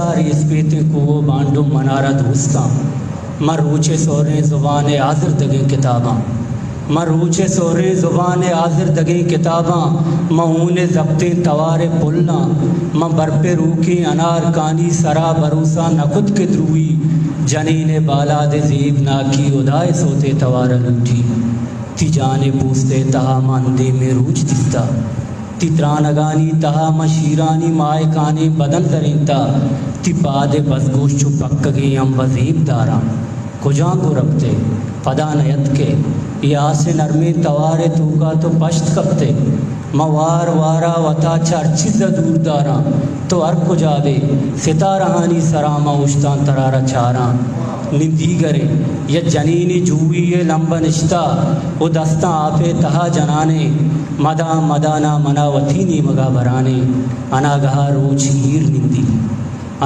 ریسپیتیں کوہ و بانڈو منارا دوستاں۔ من روچ ءِ سہریں زبان ءِ آزردگیں کتاباں۔ من روچ ءِ سہریں زبان ءِ آزردگیں کتاباں۔ من ہون ءِ زپتیں توار ءِ پلاں۔ من برپ ءِ روکیں انار کانی سرا بھروسہ نہ کت کہ دروئی جنین ءِ بالاد ءِ زیبناکی ہدا ءِ سوت ءِ توار ءَ لوٹی۔ تئی جان ءِ پوست ءِ تہا من اندیمیں روچ دیستہ۔ تئی ترانگانی تہا من شیرانی ماہکانیں بدن زرینتہ۔ تئی پاد ءِ بزگوش چو پکگیں امب ءَ زیب داراں۔ کجام گوں رپت ئے؟ پدا نیتک ئے۔ اے آس ءِ نرمیں توار ءِ توکا تو پشت کپت ئے۔ من وار وارا وتا چہ ہر چیز ءَ دور داراں۔ تو ہر کجا بئے، ستارہانی سرا من اوشتاں ترا را چاراں۔ نندیگریں یک جنینے جوئی ءِ لمب ءَ نشتہ و دستاں آپ ءِ تہا جنانیں۔ مدان مدانا منا وتی نیمگا برانیں۔ اناگہا روچ ایر نندی۔